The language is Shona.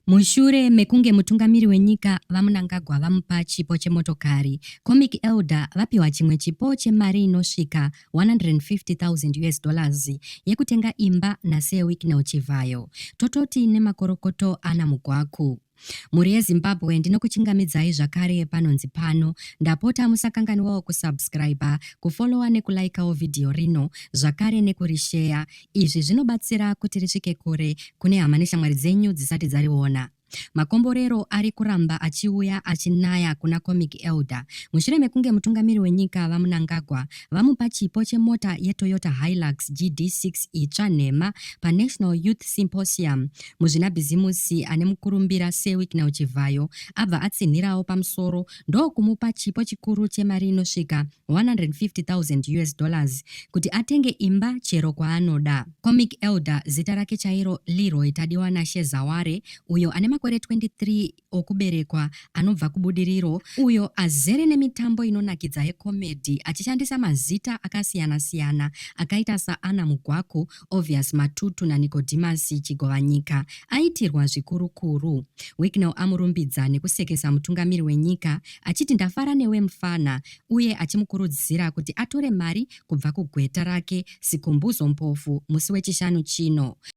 Mushure mekunge mutungamiri wenyika VaMnangagwa vamupa chipo chemotokari, Comic Elder vapiwa chimwe chipo chemari inosvika 150,000 us dollars yekutenga imba naSir Wicknell Chivhayo. Tototi nemakorokoto ana Mugwaku. Mhuri yeZimbabwe ndinokuchingamidzai zvakare panonzi pano. Ndapota musakanganwawo kusubscriber, kufollowa nekulaikawo vhidhiyo rino zvakare nekurisheya. Izvi zvinobatsira kuti risvike kure kune hama neshamwari dzenyu dzisati dzariona. Makomborero ari kuramba achiuya achinaya kuna Comic Elder mushure mekunge mutungamiri wenyika VaMnangagwa vamupa chipo chemota yeToyota Hilux GD6 itsva nhema paNational Youth Symposium. Muzvinabhizimusi ane mukurumbira Sir Wicknell Chivhayo abva atsinhirawo pamusoro ndokumupa chipo chikuru chemari inosvika 150,000 us dollars kuti atenge imba chero kwaanoda. Comic Elder zita rake chairo Leeroy Tadiwanashe Zaware uyo ane makore 23 okuberekwa anobva kuBudiriro uyo azere nemitambo inonakidza yekomedhi achishandisa mazita akasiyana-siyana akaita saAnna Mugwaku, Obvious Matutu naNicodemus Chigovanyika aitirwa zvikurukuru. Wicknell amurumbidza nekusekesa mutungamiri wenyika achiti ndafara newe mfana uye achimukurudzira kuti atore mari kubva kugweta rake Sikhumbuzo Mpofu musi weChishanu chino.